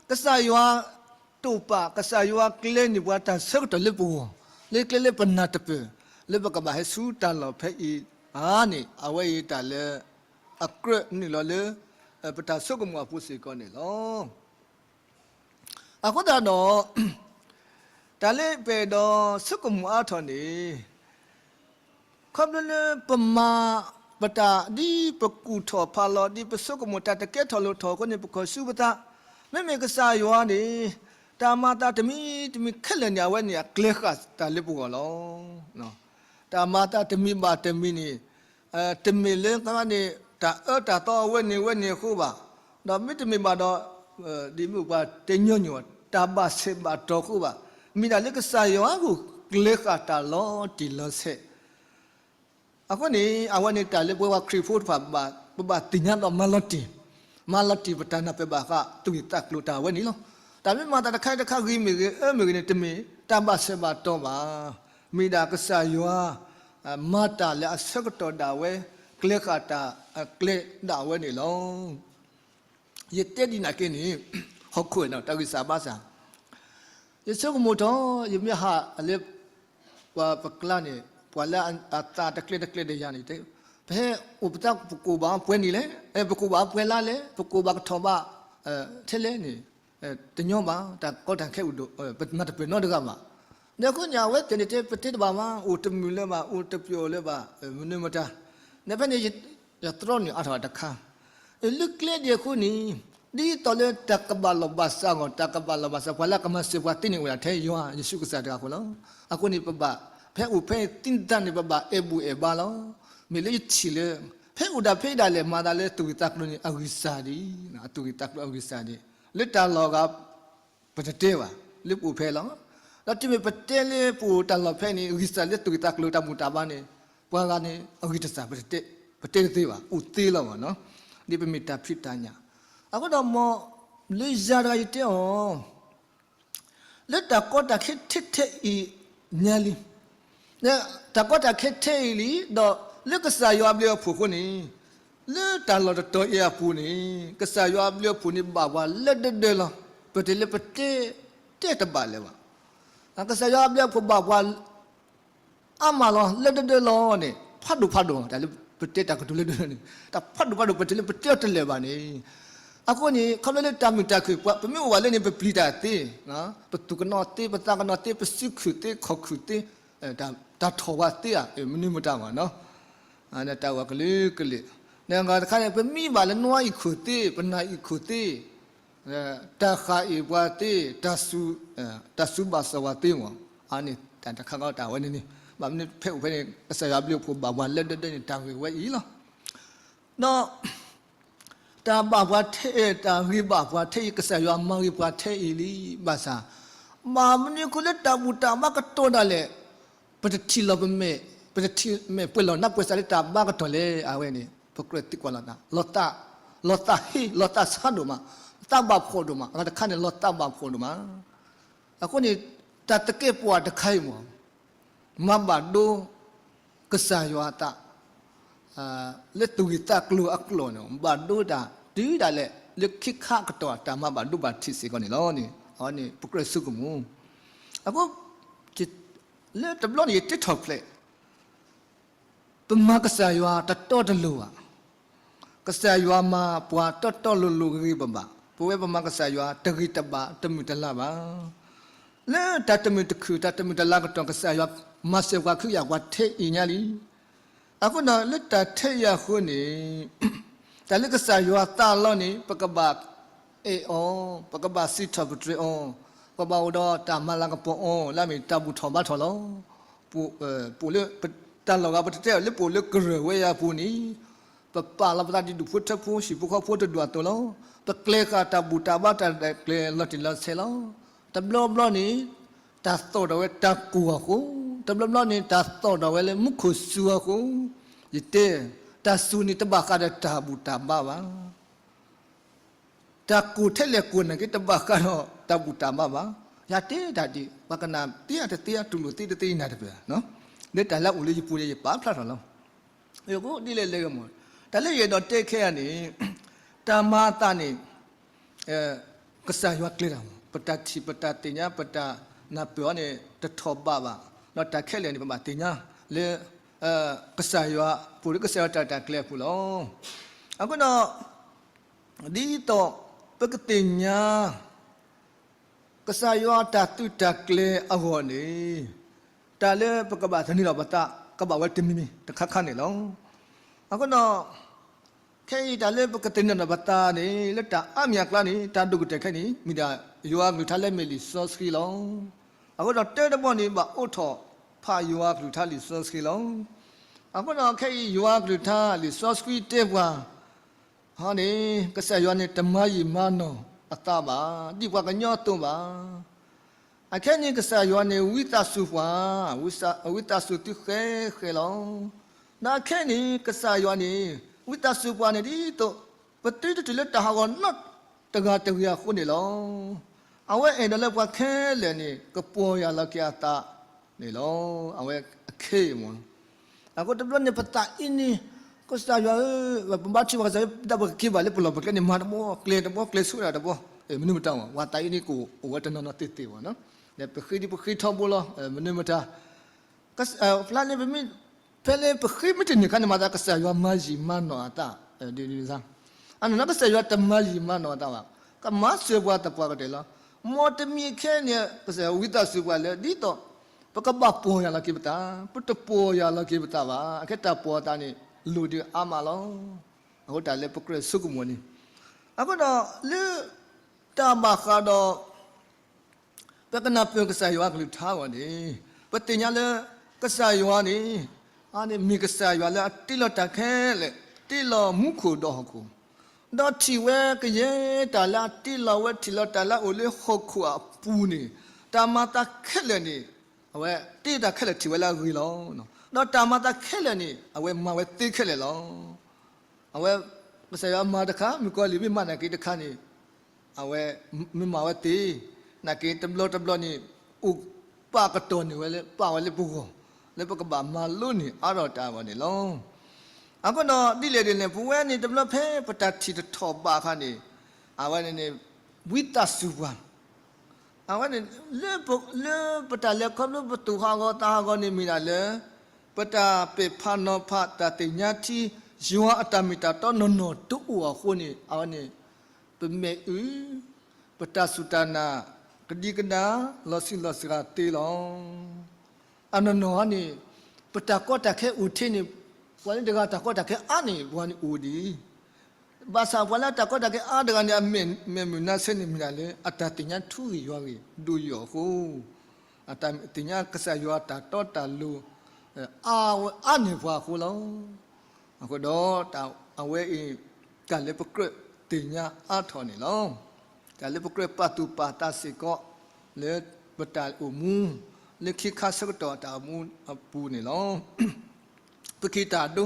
ကစၢ်ယွၤတိာ်ပာ် ကစၢ်ယွၤကျဲန့ၢ်ပှၤတၢ်ဆၢကတီၢ်လၢပဂီၢ် လၢကျဲလၢပနၢ်တပၢၢ် လၢပကဘၣ်ဟဲဆူတၢ်လီၢ်ဖဲအံၤဧါန့ၣ် အဝဲအံၤတၢ်လၢ အကြၢးနုာ်လီၤလၢ ပတၢ်ဆိကမိၣ်အပူၤစ့ၢ်ကီးန့ၣ်လီၤ. အဃိသတးဒီး တၢ်လၢပအဲၣ်ဒိးဆိကမိၣ်အါထီၣ်န့ၣ် ခီဖျိလၢပမၤပတၢ် ဒ်ပကူၣ်ထီၣ်ဖးလီၤ ဒ်ပဆိကမိၣ်တၢ်တကဲထီၣ်လိၣ်ထီၣ်အဃိန့ၣ် ပခီၣ်ဆူပသး မ့မ့ၢ်ကစၢ်ယွၤန့ၣ် တၢ်မၤသးတမံၤတမံၤခဲလၢာ်န့ၣ် အဝဲန့ၣ်အကျဲဃာ်တၢ်လၢပဂီၢ်လီၤ. တၢ်မၤသးတမံၤဘၣ်တမံၤန့ၣ် တမ့ၢ်လၢသးန့ၣ် တၢ်အၢတၢ်သီအဝဲန့ၣ်ဝဲန့ၣ်အဃိဘၣ်, ဒီးမ့တမ့ၢ်ဘၣ်ဒီး ဒ်မ့ၢ်ပှၤတဲညီနုၢ်အီၤ တၢ်ဘၣ်ဆဲးဘၣ်တီၤအဃိဘၣ်, မ့ၢ်ဒၣ်လၢကစၢ်ယွၤအဂီၢ်ကျဲဃာ်တၢ်လီၤတံၢ်လီၤဆဲး အဃိန့ၣ် အဝဲန့ၣ်တၢ်လၢပဝဲပှၤခရံာ်ဖိတဖၣ် ပဘၣ်သ့ၣ်ညါဒီးမၤလီၤတံၢ်, မၤလီၤတံၢ်ပတၢ်နၢ်ပၢၢ်ဘၣ်ဃး သူၣ်ဂ့ၢ်သးကျိၤတၢ်ဝဲန့ၣ်လီၤ. တၢ်မ့ၢ်မၤသးတခါတခါဂ့ၤမ့ၢ်ဂ့ၤ အၢမ့ၢ်ဂ့ၤန့ၣ် တမ့ၢ်တၢ်ဘၣ်ဆဲးဘၣ်တီၤဘၣ်, မ့ၢ်ဒၣ်ကစၢ်ယွၤ မၤတၢ်လၢအဆၢကတီၢ်ဒၣ်ဝဲ ကျဲဃာ်တၢ်အကျဲဒၣ်ဝဲန့ၣ်လီၤ. ယတဲဒ်န့ၣ်က့န့ၣ် ဟီၣ်ခိၣ်န့ၣ် တၢ်ဂံၢ်စၢ်ဘါစၢ် ယဆိကမိၣ်ထီၣ် ယမ့ၢ်ဟးလၢ ပှၤပကျါန့ၣ် ပှၤလၢအသးတကျဲတကျဲဒီးယၤန့ၣ် ပဟဲအိၣ်ပသး ပကိၣ်ဘၣ်ပှဲၤနံၣ်လဲၣ်, ပကိၣ်ဘၣ်ပှဲၤလါလဲၣ်, ပကိၣ်ဘၣ်ကထီၣ်ဘၣ် ထဲလဲၣ်န့ၣ် တညီဘၣ်, တၢ်ကီတၢ်ခဲအိၣ်ဒီး ပမၤတပၢၢ်နီတဂၤဘၣ်. ဒီးအဃိန့ၣ် အဝဲသ့ၣ်န့ၣ်တဲ ပတဲတဘၣ်ဘၣ်, အိၣ်တမုာ်လၢၤဘၣ်, အိၣ်တပျီၤလၢၤဘၣ်, မနုၤမတၤ, န့ၣ်ဖဲန့ၣ် ယတြီန့ၢ်အါထီၣ်တခါ, လၢကျဲဒ်အဃိန့ၣ် ဒ်သိးလၢတၢ်ကဘၣ်လီၢ်ဘၣ်စးအဂီၢ်, တၢ်ကဘၣ်လီၢ်ဘၣ်စး ပှၤလၢကမၤစၢၤပှၤသ့န့ၣ် အိၣ်ဒၣ်ထဲယွၤယ့ၣ်ၡူးကစၢ်တဂၤအဃိလီၤ. အဃိန့ၣ် ပဘၣ် ဖဲအိၣ်ဖဲသ့ၣ်တဖၣ်န့ၣ် ပဘၣ်အဲၣ်ဘူၣ်အဲၣ်ဘါလီၤ. မ့ၢ်လၢယထံၣ်လၢ ဖဲအိၣ်ဒၣ်ဖဲဒၣ်လဲာ် မၤသးလၢသူၣ်ဂ့ၢ်သးကျိၤန့ၣ် အဂံၢ်စၢ်ဒံး, အသူၣ်ဂ့ၢ်သးကျိၤအဂံၢ်စၢ်ဒံး, လၢတၢ်လီၢ်ဂၤ ပတတဲဘၣ်, လၢပအိၣ်ဖဲလီၤ. ဒီးတုၤမ့ၢ်ပတဲလၢပအိၣ်တၢ်လီၢ်ဖဲန့ၣ် ဂံၢ်စၢ်လၢသူၣ်ဂ့ၢ်သးကျိၤတၢ်ဘူၣ်တၢ်ဘါန့ၣ် ပှၤဂၤန့ၣ် အဂံၢ်တစၢ် ပတဲတသ့ဘၣ်, အိၣ်သ့လီၤဘၣ်နီၤ, ဒ်ပမ့ၢ်တၢ်ဖံးတၢ်ညၣ်. အဃိဒီးမ် လၢယၤတဂၤယတဲအီၤ လၢတၢ်ကီတၢ်ခဲထဲထဲအံၤညါလံ, တၢ်ကီတၢ်ခဲထဲအံၤလံ, ဒီးလၢကစၢ်ယွၤအဘျုးအဖှိၣ်အဃိန့ၣ် လၢတၢ်လီၢ်တတီၤအံၤအပူၤန့ၣ် ကစၢ်ယွၤအဘျုးအဖှိၣ်န့ၣ် ဘၣ်ပှၤလၢဒၢဒၢလီၤ. ပတဲလၢပတဲ တဲတဘၣ်လၢၤဘၣ်. ကစၢ်ယွၤအဘျုးအဖှိၣ်ဘၣ်ပှၤ အါမးလီၤ, လၢဒၢဒၢလီၤန့ၣ် ဖးဒိၣ်ဖးဒိၣ် တၢ်လၢပတဲတၢ်ကတိၤလၢဒၢဒၢန့ၣ် တၢ်ဖးဒိၣ်ဖးဒိၣ် ပတဲလၢပတဲအီၤတလၢာ်ဘၣ်န့ၣ်. အဃိန့ၣ် ခီဖျိလၢတၢ်မုာ်တၢ်ခုၣ် ပှၤ ပမ့ၢ်အိၣ်ဘၣ်လၢန့ၣ် ပပျံၤတၢ်သ့, ပသူၣ်ကနီၤသ့, ပသးကနီၤသ့, ပစုခူၣ်သ့, ခီၣ်ခူၣ်သ့, တၢ်ထီၣ်ဝဲသ့ဧါ, မနုၤမတၤဘၣ်နီၤ, တၢ်အိၣ်ကလုာ်ကလုာ်, တခါန့ၣ် ပမံဘၣ်လၢနွံအံၤခိၣ်သ့, ပနၢ်အံၤခိၣ်သ့, တၢ်ဃၣ်အ့ၣ်ပှၤသ့, တၢ်စူၤဘၣ်စီၣ်ပှၤသ့မး, အန့ၣ်တၢ်တခါဃီတၢ်ဝဲန့ၣ်န့ၣ်, ဘၣ်မနုၤဖဲအိၣ်ဖဲန့ၣ် ကစၢ်ယွၤအဘျုးအဖှိၣ်ဘၣ်ပှၤလၢဒၢဒၢန့ၣ် တၢ်ဂ့ၤဝဲအံၤလီၤ. ဒီး တၢ်ဘၣ်ပှၤထဲ, တၢ်ဂ့ၤဘၣ်ပှၤထဲအံၤ ကစၢ်ယွၤမၤဂ့ၤပှၤထဲအံၤလံ, ဘၣ်ဆၣ် ဘၣ်မနုၤအဃိလၢတၢ်ဘူၣ်တၢ်ဘါကတီၢ်ဒၣ်လဲာ် ပတထံၣ်လီၤပမဲာ်, ပတထံၣ်မဲာ်ပှဲၤလီၤနါပှဲၤစးလၢတၢ်ဘါကတီၢ်လဲၣ်. အဝဲန့ၣ် ပကြၢးသံကွၢ်လိာ်သး, လီၤသးဟ့, လီၤသးဆါဒိၣ်မး, သးဘၣ်ဖှီၣ်ဒိၣ်မး, အဂၤတခါန့ၣ် လီၤသးဘၣ်ဖှီၣ်ဒိၣ်မး. အဃိန့ၣ် တၢ်သကဲးပဝးတခါအံၤမး မၤဘၣ်ဒိ ကစၢ်ယွၤအသး လၢသူၣ်ဂ့ၢ်သးကျိၤအကျိာ်န့ၣ် ဘၣ်ဒိတၢ်တုၤဒၣ်လဲာ် လၢခံခါအကတီၢ်တၢ်မၤဘၣ်ဒိဘၣ်ထံးစ့ၢ်ကီးန့ၣ်လီၤန့ၣ်, အဝဲန့ၣ် ပကြၢးဆိကမိၣ်. အဃိ လၢတဘျီန့ၣ် ယတဲထီၣ်ဖျဲး ပမၤကစၢ်ယွၤတတီတလိၤဘၣ်. ကစၢ်ယွၤမၤပှၤတီတီလိၤလိၤဂ့ၤဂ့ၤဘၣ်ဘၣ်, ပဝဲပမၤကစၢ်ယွၤတဂ့ၤတဘၣ်တမုာ်တလၤဘၣ်. လၢတၢ်တမုာ်တခုၣ် တၢ်တမုာ်တလၤကတီၢ် ကစၢ်ယွၤမၤစၢၤပှၤ ခုယၤပှၤထဲအံၤညါလံ. အဃိဒီးလၢတၢ်ထဲအံၤအဃိန့ၣ် တၢ်လၢကစၢ်ယွၤသးလီန့ၣ် ပကဘၣ်အဲၣ်အီၤ, ပကဘၣ်စံးထီၣ်ပတြၢၤအီၤ, ပကဘၣ်အိၣ်ဒီးတၢ်မၤလၤကပီၤအီၤ လၢအမ့ၢ်တၢ်ဘူၣ်ထီၣ်ဘါထီၣ်လီၤ. ပအိၣ်လၢ တၢ်လီၢ်ဂၤ ပတတဲအီၤလၢပအိၣ်လၢကရၢၢ်ဝဲအံၤအပူၤန့ၣ် ပပာ်လီၤပသးဒ်ဒူၣ်ဖိထၢဖိ ဟံၣ်ဖိဃီဖိတဒူၣ်အသိးလီၤ. ပကျဲၤဃာ်တၢ်ဘူၣ်တၢ်ဘါတၢ်ရဲၣ်တၢ်ကျဲၤလီၤတံၢ်လီၤဆဲးလီၤ. တဘျီဘျီန့ၣ် တၢ်သီၣ်ထီၣ်ဝဲတၢ်ကိၢ်အဃိ, တဘျီဘျီန့ၣ် တၢ်သီၣ်ထီၣ်ဝဲလၢမူခိၣ်စူၤအဃိ, ယတဲ, တၢ်စူၤန့ၣ်တဘၣ်ဃးဒီးတၢ်ဘူၣ်တၢ်ဘါဘၣ်. တၢ်ကိၢ်ထဲလဲၣ်ကိၢ်နာ်က့ တဘၣ်ဃးဒီးတၢ်ဘူၣ်တၢ်ဘါဘၣ်. ယတဲတၢ်ဒ် ပှၤကနၣ်သ့အတသ့ တူၢ်လိာ်သ့တသ့ ယနၢ်တပၢၢ်, လၢတၢ်လၢအအိၣ်လၢယပူၤဒီး ယပာ်ဖျါထီၣ်လီၤ. ယဃိဒ်လဲၣ်လဲၣ်ဂ့ၤမး, တၢ်လၢယအဲၣ်ဒိးတဲခဲအံၤန့ၣ် တၢ်မၤအသးန့ၣ် ကစၢ်ယွၤကျဲၤတၢ်မး, ပတၢ်ထံၣ် ပတၢ်သ့ၣ်ညါ ပတၢ်နၢ်ပၢၢ်အီၤန့ၣ် တထီၣ်ဘးဘၣ်. ဒီးတၢ်ခဲလၢာ်န့ၣ် ပဘၣ်သ့ၣ်ညါလၢ ကစၢ်ယွၤ ပအိၣ်လၢကစၢ်ယွၤတၢ် တၢ်ကျဲၤအပူၤလီၤ. အဃိဒီး ဒ်သိးပကသ့ၣ်ညါ ကစၢ်ယွၤတၢ်သုးတၢ်ကျဲၤအဂီၢ်န့ၣ် တၢ်လၢပကဘၣ်သန့ၤထီၣ်ပသး ကဘၣ်ဝဲတမံၤမံၤတခါခါန့ၣ်လီၤ. အဃိဒီး ခဲအံၤတၢ်လၢပကသန့ၤထီၣ်ပသးန့ၣ် လၢတၢ်အါမံၤအကျါန့ၣ် တၢ်ဒိၣ်ကတၢၢ်ခဲအံၤန့ၣ် မ့ၢ်ဒၣ်ယွၤအကလုၢ်ကထါလၢမ့ၢ်လံာ်စီဆှံလီၤ. အဃိဒီးတၢတဘီန့ၣ် ဘၣ်အိးထီၣ်ဖးယွၤအကလုၢ်ကထါလံာ်စီဆှံလီၤ. အဃိဒီးခဲအံၤယွၤအကလုၢ်ကထါလံာ်စီဆှံတဲပှၤ ဟီန့ၣ် ကစၢ်ယွၤန့ၣ် တမၤယံာ်မၤနီၢ်အသးဘၣ်, ဒ်ပှၤကညီအသိးဘၣ်. အခဲအံၤန့ၣ် ကစၢ်ယွၤန့ၣ် ဝံသးစူၤပှၤ, ဝံသးစူၤသုဃဲဃဲလီၤ. ဒီးအခဲအံၤန့ၣ် ကစၢ်ယွၤန့ၣ် ဝံသးစူၤပှၤန့ၣ် ဒ်သိး ပသုတတုၤလၢတၢ်ဟးဂီၤနီတဂၤတဂ့ၤအဃိန့ၣ်လီၤ. အဝဲအဲၣ်ဒိးလၢပှၤခဲလၢာ်န့ၣ် ကပီၢ်ယၢ်လီၤက့ၤအသးန့ၣ်လီၤ. အဝဲအခဲအံၤမး အဃိတဘျီန့ၣ် ပသးအံၤန့ၣ် ကစၢ်ယွၤဧၢ, ပဘါထုကဖၣ်ကစၢ်ယွၤ ဒ်ပကက့ၤဘၣ်လၢပလီၢ်ပကျဲန့ၣ် မၤတဘီကျဲၤတဘီကျဲၤဆိဒၣ်တဘီ, မနုၤမတၤမး ပသးအံၤန့ၣ်ကအိၣ်ဝဲတနီၤနီၤသ့သ့ဘၣ်. ပဃ့ဒ်ပဃ့ထီဘိလီၤ, မနုၤမတၤ ဖျါန့ၣ် ပမ့ၢ် ဖဲလၢပဃ့မ့ၢ်တန့ၢ်အခါန့ၣ် မၤသးကစၢ်ယွၤမၤယံာ်မၤနီၢ်အသး, ဒ်န့ၣ် အနီၢ်နီၢ်ကစၢ်ယွၤတမၤယံာ်မၤနီၢ်အသးဘၣ်. ကမၤစၢၤပှၤသပှၢ်ကတၢၢ်လီၤ. မ်တမံၤခဲအံၤန့ၣ် ကစၢ်ယွၤဝံသးစူၤပှၤလၢ ဒ်သိး ပကဘၣ်ပီၢ်ယၢ်လီၤက့ၤပသး, ပတပီၢ်ယၢ်လီၤက့ၤပသးဘၣ်. အခဲတၢ်ပီၢ်သးန့ၣ် လိၣ်ဒံးအါမးလီၤ. အဃိတၢ်လၢပကြၢးဆိကမိၣ်န့ၣ်, အဃိဒီး လၢ တၢ်ဘၣ်ဃးဒီး ပကနၢ်ပၢၢ်ကစၢ်ယွၤအကလုၢ်ကထါအဂီၢ်န့ၣ်, ပသ့ၣ်ညါလၢ ကစၢ်ယွၤန့ၣ် အန့ၣ်မ့ၢ်ကစၢ်ယွၤလၢအတ့လီၤတၢ်ခဲလၢာ်, တ့လီၤမူခိၣ်ဒီးဟီၣ်ခိၣ်, ဒီးထံၣ်ဝဲကယဲၢ်တၢ်လၢအတ့လီၤဝဲ, ထံၣ်လီၤတၢ်လၢအအိၣ်လၢဟီၣ်ခိၣ်အပူၤန့ၣ်, တၢ်မၤသးခဲလၢာ်န့ၣ် အဝဲတ့တၢ်ခဲလၢာ်ထံၣ်ဝဲလၢအဂ့ၤလီၤ. ဒီးတၢ်မၤသးခဲလၢာ်န့ၣ် အဝဲမၤဝဲသ့ခဲလၢာ်လီၤ. အဝဲ ကစၢ်ယွၤမၤတခါ မုၣ်ကီၤလံၢ်မ့ၢ်မၤနာ်က့တခါန့ၣ်, အဝဲ မ့ၢ်မၤဝဲသ့, နာ်က့တဘျီတဘျီန့ၣ် အိၣ်ပာ်ကတီၢ်န့ၢ်ဝဲလၢ ပာ်ဝဲလၢပဂီၢ်, လၢပကဘၣ်မၤလိန့ၢ်အါထီၣ်တၢ်အဂီၢ်န့ၣ်လီၤ. အဃိဒီးဒ်လဲၣ်ဒ်လဲၣ် ပဝဲန့ၣ်တဘျီဖဲပတၢ်ထံၣ်တထီၣ်ဘးအခါန့ၣ်, အဝဲန့ၣ်န့ၣ် ဝံသးစူၤပှၤ အဝဲန့ၣ် လၢပတၢ်လဲၤခီဖျိပသူၣ်ဟးဂီၤသးဟးဂီၤန့ၣ်မ့ၢ်ဒၣ်လၢ ပတၢ်ပဲာ်ဖးနီၤဖးတၢ်သ့ၣ်ညါထံ ယွၤအတၢ်မ့ၢ်တၢ်တီနီၢ်နီၢ်တအိၣ်အဃိန့ၣ် အဝဲန့ၣ် ပမဲာ်အုၣ် ပတၢ်စူၢ်တၢ်နာ် ကဒံကဒါ လီၤဆံးလီၤစှၤသ့လီၤ. အနီၢ်နီၢ်န့ၣ် ပတၢ်ကီတၢ်ခဲအိၣ်ထဲန့ၣ် ပှၤလၢတဂၤတၢ်ကီတၢ်ခဲအါန့ၣ် ပှၤန့ၣ်အိၣ်ဒံး ဘၣ်ဆၣ်ပှၤလၢတၢ်ကီတၢ်ခဲအါတဂၤန့ၣ် အမဲာ်မုာ်နါဆၢန့ၣ်မ့ၢ်ဒၣ်လၢ အတၢ်သ့ၣ်ညါထူဂ့ၢ်ယွၤဂ့ၢ်ဒိၣ်ယိာ်အဃိ, အတၢ်သ့ၣ်ညါကစၢ်ယွၤတၢ်တီတၢ်လိၤ အါန့ၢ်ပှၤအဃိလီၤ. အဃိဒီး အဝဲအံၤ တၢ်လၢပကြၢးသ့ၣ်ညါအါထီၣ်န့ၣ်လီၤ. တၢ်လၢပကြၢးပာ်သူၣ်ပာ်သးစ့ၢ်ကီး လၢပတၢ်အိၣ်မူ လၢခံခါဆၢကတီၢ်တၢ်အိၣ်မူအပူၤန့ၣ်လီၤ. ပက့ၤတၢ်အဒိ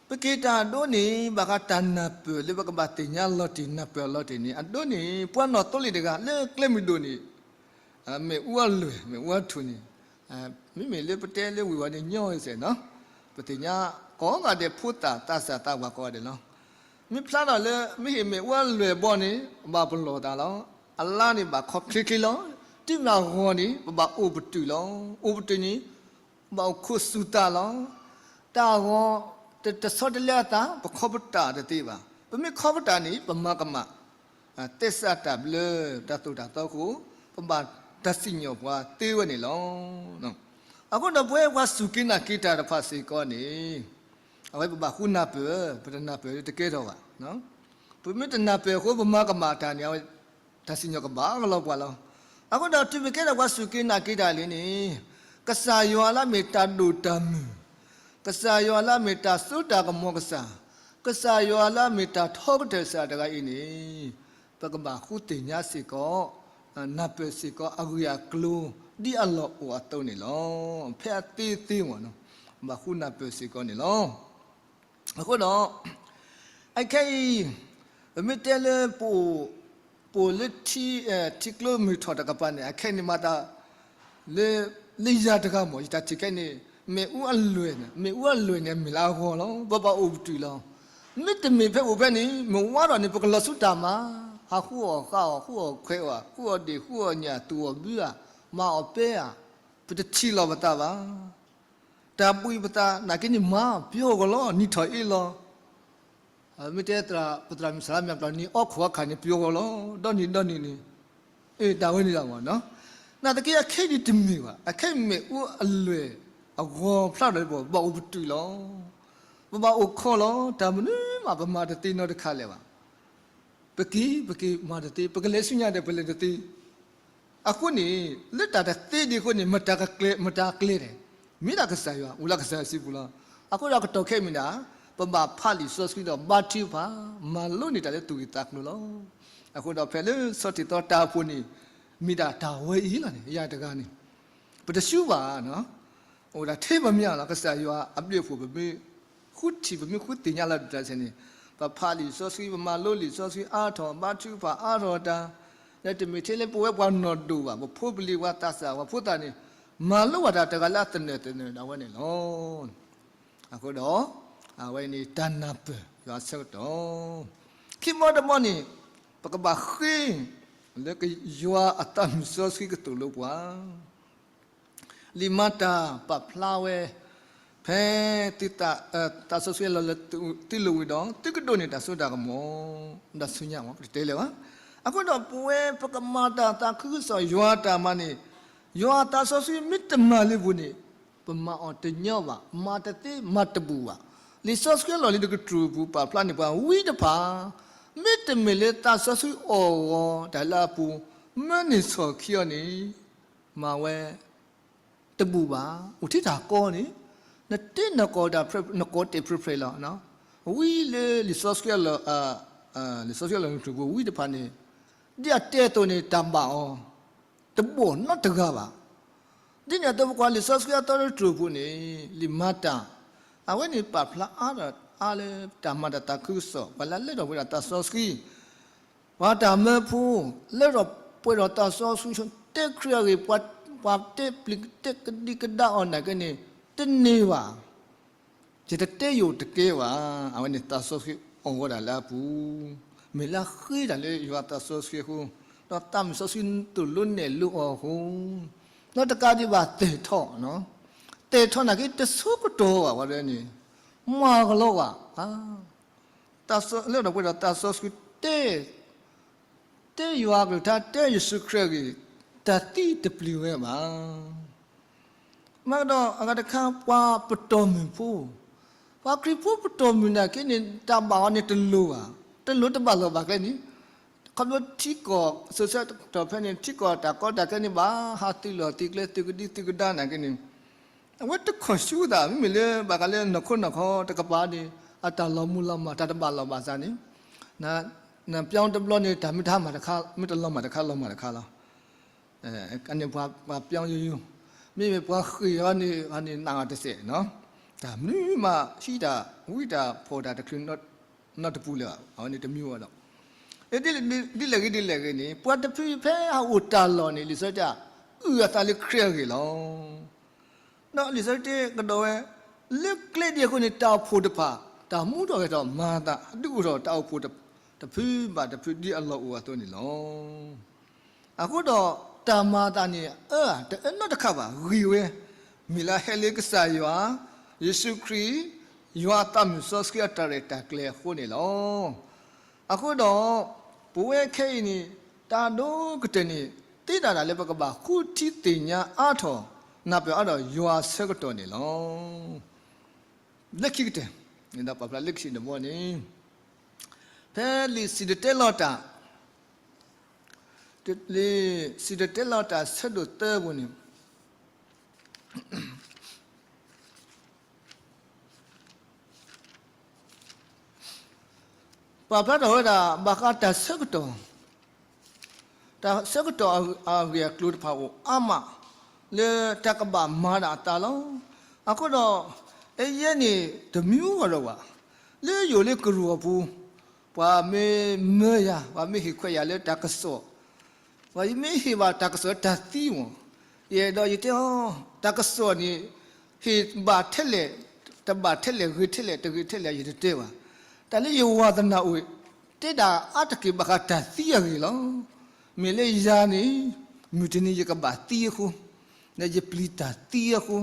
ပက့ၤတၢ်အဒိန့ၣ် ဘၣ်ဃးတၢ်နၢ်ပၢၢ်လၢပကဘၣ်သ့ၣ်ညါလီၤတံၢ်နၢ်ပၢၢ်အလီၤတံၢ်န့ၣ် အဒိန့ၣ် ပှၤနီၢ်သိလ့ၣ်တဂၤလၢကျဲမုၢ်ဒိၣ်န့ၣ် မ့ၣ်အူအလွဲၢ် မ့ၣ်အူအထူၣ်န့ၣ် မ့မ့ၢ်လၢပတဲလၢဝံၤဝဲန့ၣ်ညီစဲးနီၤ ပသ့ၣ်ညါကိးဂၤဒဲးဖိသၣ်သးစၢ်သးဝၤကိးဂၤဒဲးလီၤ. မ့ၢ်ဖျါထီၣ်လၢ မ့ၢ်ဟ့ၣ်မ့ၣ်အူအလွဲၢ်ဘီန့ၣ် ဘၣ်ပလီၢ်သးလီၤ. အလါန့ၣ်ဘၣ်ခီချ့ချ့လီၤ. တုၤမ့ၢ်အဂီၤန့ၣ် ပဘၣ်အိၣ်ပတုာ်လီၤ. အိၣ်ပတုာ်န့ၣ် ဘၣ်အိၣ်ခိးစူၢ်သးလီၤ. တၢ်ဂီၤ တဆီတလဲအသး ပခီပတာ်တသ့ဘၣ်. ပမ့ၢ်ခီပတာ်န့ၣ် ပမၤကမၣ် သဲစးတၢ်ဘျၢ တၢ်သိၣ်တၢ်သီအဃိ ပဘၣ်တၢ်စံၣ်ညီၣ်ပှၤသ့ဝဲန့ၣ်လီၤ. အဃိဒီးပဝဲပှၤစူၢ်က့ၤနာ်က့ၤတၢ်တဖၣ်စ့ၢ်ကီးန့ၣ် အဝဲပဘၣ်ဃုနၢ်ပၢၢ်, ပတနၢ်ပၢၢ်တကဲထီၣ်ဘၣ်. ပမ့ၢ်တနၢ်ပၢၢ်အဃိ ပမၤကမၣ်တၢ်န့ၣ် အဝဲတၢ်စံၣ်ညီၣ်ကဘၣ်ကလီၤပှၤလီၤ. အဃိဒီးတုၤပကဲထီၣ်ပှၤစူၢ်က့ၤနာ်က့ၤတၢ်လံန့ၣ် ကစၢ်ယွၤလၢအမ့ၢ်တၢ်ဒိၣ်တၢ်မုၢ်, ကစၢ်ယွၤလၢအမ့ၢ်တၢ်စိတၢ်ကမီၤကစၢ်, ကစၢ်ယွၤလၢအမ့ၢ်တၢ်ထီကတၢၢ်စၢ်တဂၤအံၤန့ၣ် ပကဘၣ်ဃုသ့ၣ်ညါစ့ၢ်ကီး, နၢ်ပၢၢ်စ့ၢ်ကီးအဂ့ၢ်အကျိၤ ဒ်အလီၢ်အိၣ်အသိးန့ၣ်လီၤ. ဖဲအသ့သ့မ့ၢ်နီၤ ဘၣ်ဃုနၢ်ပၢၢ်စ့ၢ်ကီးန့ၣ်လီၤ. အဃိဒီး အခဲအံၤ ပမ့ၢ်တဲလၢ ပအိၣ်လၢ ထံကျိမုၢ်ထီၣ်တကပၤန့ၣ် အခဲအံၤန့ၣ်မၤတၢ် လၢ လၢယၤတဂၤမ့ၢ် ယတၢ်ထံၣ်ခဲအံၤန့ၣ် မ့ၣ်အူအလွဲၢ်န့ၣ် မ့ၣ်အူအလွဲၢ်န့ၣ် အမ့ၢ်လၢအဂီၢ်လီၤ. ပဘၣ်အိၣ်ပတုာ်လီၤ. မ့တမ့ၢ်ဖဲအိၣ်ဖဲန့ၣ် မ့ၢ်ဝါထီၣ်န့ၣ် ပကလီၤဆူတၢ်မၤ, ဟးဃုအီၣ်ဃုအီၣ် ဃုအီၣ်ခွဲးအီၣ် ဃုအီၣ်ဒ့ၣ် ဃုအီၣ်ညၣ် သူၣ်အီၣ်ဘုဧါ, မၤအီၣ်ပဲဧါ, ပတထံၣ်လီၤပသးဘၣ်. တၢ်ဘှံးပသးနာ်က့န့ၣ် မၤပယီၤဂီၢ်လီၤ နံၣ်ထီၣ်အ့လီၤ. မ့ၢ်တဲသရၣ် ပသရၣ်မုၣ်စလါမၠးပျီန့ၣ် အီခိၣ်အခၣ်န့ၣ် ပယီၤဂီၢ်လီၤ ဒီနံၤဒီနံၤန့ၣ်, အ့ တၢ်ဝဲန့ၣ်လီၤမ့ၢ်နီၤ. နာ်သက့အခဲအံၤန့ၣ်တမ့ၢ်ဘၣ်. အခဲအံၤမ့ၣ်အူအလွဲၢ်အဂီၤဖျါထီၣ်လၢပဘၣ်အိၣ်ပတုာ်လီၤ. ပဘၣ်အိၣ်ခိးလီၤ. တၢ်မနုၤမးပမၤတသ့နီတခါလၢၤဘၣ်. ပက့ၤ ပက့ၤမၤတသ့ ပကလဲၤဆူညါဒီးပလဲၤတသ့ အဃိန့ၣ် လၢတၢ်တသ့ဒံးအဃိန့ၣ် မတၤကကျဲ မတၤကျဲလဲၣ်, မ့ၢ်ဒၣ်ကစၢ်ယွၤ အိၣ်လၢကစၢ်ယွၤစုပူၤလီၤ. အဃိဒီးကတီၢ်ခဲအံၤမ့ၢ်ဒၣ် ပဘၣ်ဖးလံာ်စီဆှံဒီးဘါထုကဖၣ် မၤလိန့ၢ်တၢ်လၢသူၣ်ဂ့ၢ်သးကျိၤလီၤ. အဃိဒီးဖဲလၢဆီၣ်တံၢ်သီတၢ်အပူၤန့ၣ် မ့ၢ်ဒၣ်တၢ်ဝဲအံၤလီၤန့ၣ် ယၤတဂၤန့ၣ် ပတဆူဘၣ် အိၣ်ဒၣ်ထဲပမ့ၢ်လီၤ ကစၢ်ယွၤအဘျုးအဖှိၣ် ပမ့ၢ်ဃုထံၣ် ပမ့ၢ်ဃုသ့ၣ်ညါလီၤဒုၣ်တၢ်ဆဲးန့ၣ် ပဖးလံာ်စီဆှံ ပမၤလိလံာ်စီဆှံအါထီၣ် ဘါထုကဖၣ်အါထီၣ်တၢ်, လၢတမ့ၢ်ထဲလၢပဝဲပှၤနီၢ်ဒိၣ်ဘၣ် ပဖိပလံၤ ပှၤသးစၢ် ပှၤဖိသၣ်န့ၣ် မၤလိဘၣ်တၢ်တဂၤလၢအသနၢၣ်သနၢၣ်ဒၣ်ဝဲန့ၣ်လီၤ. အဃိဒီး အဝဲန့ၣ်တၢ်နၢ်ပၢၢ်ယွၤအဆၢကတီၢ် ခံဘီတဘီန့ၣ် ပကဘၣ်ဃ့ လၢယွၤအသးမုၢ်စီဆှံကသိၣ်လိပှၤ လံာ်မၤတၢ်ပာ်ဖျါဝဲ ဖဲသုသးစီဆှံလီၤလၢသုလိၤဝံၤဒီး သုကဒိးန့ၢ်တၢ်စိတၢ်ကမီၤ, တၢ်ဆူညါမ့ၢ် ကတတဲလၢၤဘၣ်. အဃိဒီးပဝဲပကမၤတၢ်သးခုကစီၣ်ယွၤအတၢ်မၤန့ၣ်, ယွၤအသးစီဆှံမ့ၢ်တမၤလၢပူၤန့ၣ်, ပမၤအီၤတညီဘၣ်, မၤတသ့မၤတဘူၣ်ဘၣ်. လံာ်စီဆှံလီၢ်လံၤတကတြူၢ်ပူၤ ပာ်ဖျါန့ၢ်ပှၤဝံတဖၣ်, မ့တမ့ၢ်လၢသးစီဆှံအီၣ်ဂီၤတၢ်လၢအပူၤ, မၢန့ၢ်ဆီၣ်ခံအီၤန့ၣ် မၤဝဲ တဘူၣ်ဘၣ်, အိၣ်ထဲတၢ်ကီန့ၣ်, နတဲနကိးတၢ် နကိးတဲာ်ဖြဲဖြဲလီၤ. ဝံလၢလံာ်စီဆှံလီၢ်, လံာ်စီဆှံလီၢ်လံၤတကတြူၢ်ပူၤဝံတဖၣ်န့ၣ်, ဒ်အတဲအသိးန့ၣ် တၢ်ဘၣ်အီၤ တဘီၣ်နီတဂၤဘၣ်. ဒ်န့ၣ်အသိးပကွၢ်လံာ်စီဆှံအသီတကတြူၢ်ပူၤန့ၣ် လံာ်မၤတၢ်, အဝဲန့ၣ်ပာ်ဖျါအါထီၣ်အါလၢတၢ်မၤတၢ်သးခုကစီၣ် ပှၤလၢအလၢထီၣ်ပှဲၤဒီးသးစီဆှံ ပှၤတၢ်မၢဖိ, လၢထီၣ်ပှဲၤဒီးသးစီဆှံ တဲခရံာ်အဂ့ၢ်, ပှၤတဲပျံၤတဲကဒံကဒါအီၤနာ်က့န့ၣ် တန့ၢ်ဘၣ်. ယတတဲယိာ်တကဲဘၣ်. အဝဲန့ၣ်သးစီဆှံအီၣ်ဂီၤတၢ်လၢအပူၤ, မ့ၢ်လၢအဃ့တၢ်လၢယွၤသးစီဆှံအဃိ, ဒီးသးမုၢ်စီဆှံသိၣ်လိနဲၣ်လိအီၤအဃိ, ဒီးတကးဒံးဘၣ်သ့ၣ်ထီၣ်, သ့ၣ်ထီၣ်နာ်က့တဆိကတီၢ်ဘၣ်ဝဲဒၣ်န့ၣ်, မၤကလီဘၣ် လၢထီၣ်ပှဲၤဒီးသးစီဆှံတဲ, တဲယွၤအကလုၢ်ကထါ တဲယ့ၣ်ၡူးခရံာ်အဂ့ၢ်, တၢ်သံတပျံၤဝဲဘၣ်. မၤကဒီးအဂၤတခါ ပှၤပတီၢ်မုၢ်ဖိ, ပှၤခရံာ်ဖိပတီၢ်မုၢ်နာ်က့န့ၣ် တၢ်ဘၣ်အီၤန့ၣ်တလိၤဘၣ်, တလိၤတဘၣ်လီၢ်ဘၣ်ကျဲန့ၣ်, ခီဖျိထံကီၢ် စိၤဆၢကတီၢ်ဖဲန့ၣ် ထံကီၢ်တၢ်ကီတၢ်ခဲန့ၣ်ဘၣ် ဟးသုးလီၢ်သုးကျဲ သုးကဒံသုးကဒါနာ်က့န့ၣ် အဝဲတခီၣ်ဆူသး မ့မ့ၢ်လၢဘၣ်ဃးလၢနီၢ်ခိနီၢ်ခီတကပၤန့ၣ် အတၢ်လီၤမူလီၤမၢ် တၢ်တဘၣ်လီၢ်ဘၣ်စးန့ၣ်, နပျီတဘျီန့ၣ် တၢ်မ့ၢ်တဟါမၢ်တခါ မ့ၢ်တလီၤမၢ်တခါ လီၤမၢ်တခါလီၤ. အန့ၣ်ပှၤပျီယိယိ, မ့မ့ၢ်ပှၤဃ့ၢ်အီၤန့ၣ် အန့ၣ်နာ်အီၤတစဲးနီၤ, တၢ်မနုၤမး ဟံးတၢ်ဝံတၢ်ဖီၣ်တၢ်တချုးနီတပူၤလၢၤဘၣ်, အဝဲန့ၣ်တမံၤဝဲဒီး ဒ်လဲၣ်ဂ့ၤဒ်လဲၣ်ဂ့ၤန့ၣ် ပှၤတဖုဖဲအအိၣ်တၢ်လီၢ်န့ၣ် လံာ်စီဆှံတဲ အုၣ်အသးလၢခရံာ်အဂ့ၢ်လီၤ. ဒီးလံာ်စီဆှံတဲကဒီးဝဲ, လၢကျဲဒ်အဃိန့ၣ် တၢ်အိၣ်ဖှိၣ်တဖၣ် တၢ်မူထီၣ်ဂဲၤထီၣ်မၤအသး ဒုးအိၣ်ထီၣ်တၢ်အိၣ်ဖှိၣ်တဖုဘၣ်တဖုဒ်အလီၢ်အိၣ်အသိးန့ၣ်လီၤ. အဃိဒီးတၢ်မၤအသးန့ၣ် အၢ တအၢနီတခါဘၣ် ဂ့ၤဝဲ, မ့ၢ်လၢအဟဲလၢကစၢ်ယွၤ, ယ့ၣ်ၡူးခရံာ်, ယွၤအသးမုၢ်စီဆှံအတၢ်ရဲၣ်တၢ်ကျဲၤအဃိန့ၣ်လီၤ. အဃိဒီး ပဝဲခဲအံၤန့ၣ် တၢ်ဒိၣ်ကတၢၢ်န့ၣ် သ့တၢ်ဒၣ်လၢပကဘၣ်ဃုထံသ့ၣ်ညါအါထီၣ် နၢ်ပၢၢ်အါထီၣ်ယွၤအဆၢကတီၢ်န့ၣ်လီၤ. လၢခံကတၢၢ်, ဒီးပာ်ဖျါလၢခံတဘီန့ၣ်, ဖဲလံာ်စံၣ်တဲၤတဲလီၤတၢ်, လံာ်စံၣ်တဲၤတဲလီၤတၢ်ဆၢဒိၣ်သၢပူၤန့ၣ် ပာ်ဖျါထီၣ်ဝဲဒၣ် ဘၣ်ဃးတၢ်ဆၢကတီၢ်, တၢ်ဆၢကတီၢ်အဂ့ၢ်အကျိၤတဖၣ်အိၣ်အါမး လၢတၢ်ကဘၣ်မၤဒၣ်အသးလီၤ. အဃိဒီး အယဲန့ၣ်တမံၤဃီဒီးဘၣ်, လၢယိၤလၢကရူၢ်အပူၤ, ပှၤမ့ၢ်မၢယၤ ပှၤမ့ၢ်ဟ့ၣ်ခွဲးယၤလၢတၢ်ကစီၣ် ပှၤမ့ၢ်ဟ့ၣ်ဘၣ်တၢ်ကစီၣ်လၢတၢ်သံမ့ၢ်, ယအဲၣ်ဒိးယတဲအီၤ, တၢ်ကစီၣ်န့ၣ် ဟ့ၣ်ဘၣ်ထဲလဲၣ်, တဘၣ်ထဲလဲၣ် ဂ့ၤထဲလဲၣ် တဂ့ၤထဲလဲၣ် ယတတဲဘၣ်. တၢ်လၢယဝါသနာအိၣ် တဲဒၣ်အါတက့ၢ်ဘၣ်ဃးတၢ်သံအဂ့ၢ်လီၤ. မ့ၢ်လၢယၤန့ၣ် မုၢ်တနံၤယကဘၣ်သံအဃိ, ဒီးယပျံၤတၢ်သံအဃိ,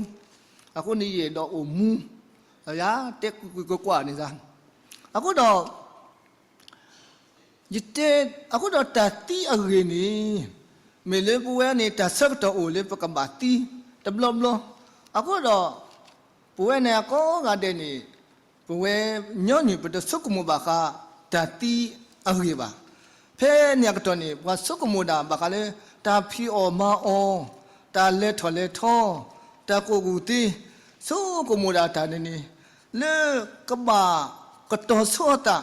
အဃိန့ၣ်ယအဲၣ်ဒိးအိၣ်မူ, ယတဲကွၢ်ကွၢ်ကွၢ်န့ၣ်သး, အဃိဒီး ယတဲ, အဃိဒီးတၢ်သံအဂ့ၢ်န့ၣ် မ့ၢ်လၢပဝဲန့ၣ် တၢ်ဆၢကတီၢ်အိၣ်လၢပကဘၣ်သံတဘျီဘျီ, အဃိဒီး ပဝဲန့ၣ်အကိးဂၤဒဲးန့ၣ် ပဝဲညီနုၢ်ပတဆိကမိၣ်ဘၣ်ဃးတၢ်သံအဂ့ၢ်ဘၣ်. ဖဲန့ၣ်အကတီၢ်န့ၣ် ပှၤဆိကမိၣ်ဒၣ်ဘၣ်ဃးလၢ တၢ်ဖံးအီၣ်မၤအီၣ်, တၢ်လဲၤထီၣ်လဲၤထီ, တၢ်ကူၣ်ကူၣ်သ့, ဆိကမိၣ်ဒၣ်တၢ်န့ၣ်န့ၣ် လၢကဘၣ်ကတီၤဆိအသး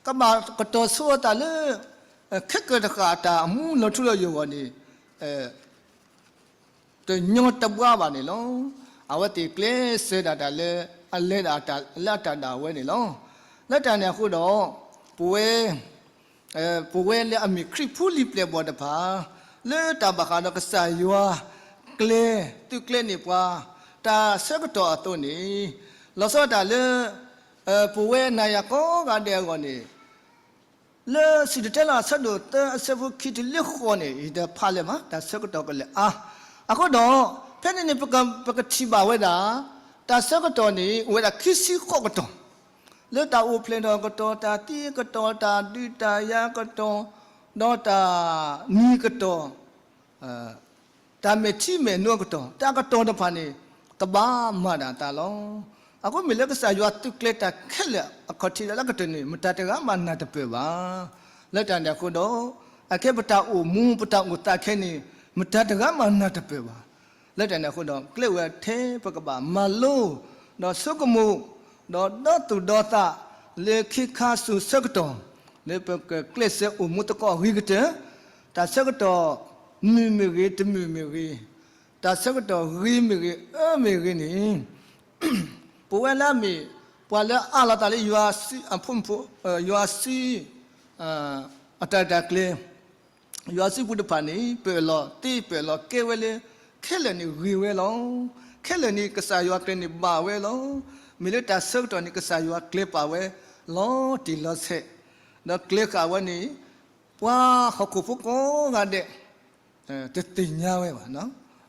ကဘၣ်ကတီၤဆိအသးလၢ ခဲကၢၢ်တဃာ်တၢ်အမူလီၤထူလီၤယိာ်အဂီၢ်န့ၣ် တညီတဘှါဘၣ်န့ၣ်လီၤ. အဝဲသ့ၣ်ကျဲးစၢးဒၣ်တၢ်လၢ အလဲၤဒၣ်တၢ်လၢအတၢ်ဒၣ်ဝဲန့ၣ်လီၤ. လၢတၢ်န့ၣ်အဃိဒီး ပဝဲ ပဝဲလၢအမ့ၢ်ခရံာ်ဖိလံၤပျဲၢ်ဘီၣ်တဖၣ် လၢတၢ်ဘၣ်ဃးဒီးကစၢ်ယွၤကျဲ သုကျဲန့ၢ်ပှၤ တၢ်ဆၢကတီၢ်အသိးန့ၣ် လီၤဆီဒၣ်တၢ်လၢ ပဝဲနၤယၤကိးဂၤဒဲးအဂီၢ်န့ၣ် လၢစံၣ်တဲၤတဲလီၤအဆၢဒိၣ်သၢအဆၢဖိခံတုၤလၢဃိးန့ၣ် ယတဖးလၢၤမး တၢ်ဆၢကတီၢ်ကလဲၤအါ. အဃိဒီး ဖဲန့ၣ်န့ၣ် ပကထံၣ်ဘၣ်ဝဲဒၣ် တၢ်ဆၢကတီၢ်န့ၣ် အိၣ်ဝဲဒၣ်ခံဆံဃိးကတီၢ်, လၢတၢ်အိၣ်ဖျဲၣ်ထီၣ်ကတီၢ်, တၢ်သံကတီၢ်, တၢ်ဒုးတၢ်ယၤကတီၢ်, ဒီးတၢ်နံၤကတီၢ်, တၢ်မဲာ်ထံမဲာ်နိအကတီၢ်, တၢ်ကတီၢ်တဖၣ်န့ၣ် ကဘၣ်မၤဒၣ်တၢ်လီၤ. အဃိမ့ၢ်လၢကစၢ်ယွၤသုးကျဲၤတၢ်ခဲလၢာ်အခီၣ်ထံးလၢအကတၢၢ်န့ၣ် မတၤတဂၤမးနၢ်တပၢၢ်ဘၣ်. လၢတၢ်န့ၣ်အဃိဒီး အခဲပတၢ်အိၣ်မူပတၢ်အိၣ်သးခဲန့ၣ် မတၤတဂၤမးနၢ်တပၢၢ်ဘၣ်. လၢတၢ်န့ၣ်အဃိဒီး ကျဲဝဲထဲပကဘၣ်မၤလိ ဒီးဆိကမိၣ် ဒီးဒီသူၣ်ဒီသး လၢခ့ခါဆူၣ်ဆၢကတီၢ် လၢပကကျဲးစၢးအိၣ်မူသကိးအဂ့ၤကတၢၢ်, တၢ်ဆၢကတီၢ် မုာ်မ့ၢ်ဂ့ၤ တမုာ်မ့ၢ်ဂ့ၤ, တၢ်ဆၢကတီၢ်ဂ့ၤမ့ၢ်ဂ့ၤ အၢမ့ၢ်ဂ့ၤန့ၣ် ပဝဲလၢအမ့ၢ် ပှၤလၢအအးလီၤသးလၢယွၤစုအဖိမုၣ်ဖိ ယွၤစု အတၢ်တၢ်ကျဲၤ ယွၤစုပူၤတဖၣ်န့ၣ် ပၢၢ်လီၤတ့ ပၢၢ်လီၤကဲဝဲလၢ ခဲလၢာ်န့ၣ်ဂ့ၤဝဲလီၤ. ခဲလၢာ်န့ၣ် ကစၢ်ယွၤကျဲန့ၣ်ဘၣ်ဝဲလီၤ. မ့ၢ်လၢတၢ်ဆၢကတီၢ်န့ၣ် ကစၢ်ယွၤကျဲၤပာ်ဝဲ လီၤတံၢ်လီၤဆဲး, ဒီးကျဲၤဃာ်ဝဲန့ၣ် ပှၤဟီၣ်ခိၣ်ဖိကိးဂၤဒဲး တသ့ၣ်ညါဝဲဘၣ်.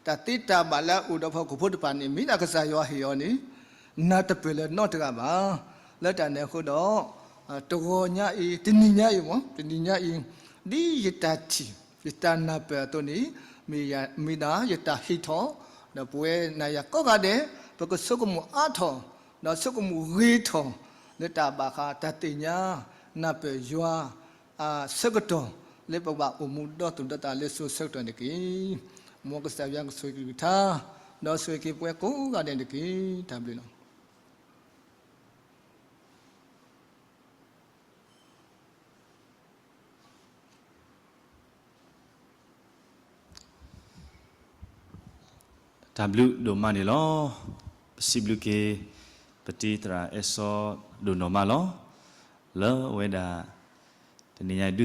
တၢ်သ့တၢ်ဘၣ်လၢအအိၣ်ဒီးပှၤဟီၣ်ခိၣ်ဖိတဖၣ်န့ၣ် မ့ၢ်ဒၣ်ကစၢ်ယွၤဟ့ၣ်အီၤန့ၣ် နၢ်တပၢၢ်လၢနီတဂၤဘၣ်. လၢတၢ်န့ၣ်အဃိဒီး တဂီၤညါအံၤ တနံၤညါအံၤမ့ၢ် တနံၤညါအံၤ ဒ်ယတၢ်ထံၣ် ယတၢ်နၢ်ပၢၢ်အသိးန့ၣ် မ့ၢ်ဒၣ်ယတၢ်ဟ့ၣ်ထီၣ် ဒီးပဝဲနၤယၤကိးဂၤဒဲး ပကဆိကမိၣ်အါထီၣ် ဒီးဆိကမိၣ်ဂ့ၤထီၣ် လၢတၢ်ဘၣ်ဃးတၢ်သ့ၣ်ညါ နၢ်ပၢၢ်ယွၤ အဆၢကတီၢ် လၢပဘၣ်အိၣ်မူဒီသူၣ်ဒီသးလၢစိၤဆၢကတီၢ်န့ၣ်တက့ၢ်. မ်ကစၢ်ယွၤကဆိၣ်ဂ့ၤက့ၤကထါ ဒီးဆိၣ်ဂ့ၤက့ၤပဝဲကိးဂၤဒဲးန့ၣ်တက့ၢ်. တၢ်ဘျုးလီၤ. တၢ်ဘျုးဒိၣ်မးန့ၣ်လီၤ. ပစံးဘျုးက့ၤ ပတံၤသရၣ်အဲၣ်စီဒိၣ်နီၢ်မးလီၤ. လၢအဝဲဒၣ် တနံၤညါအံၤ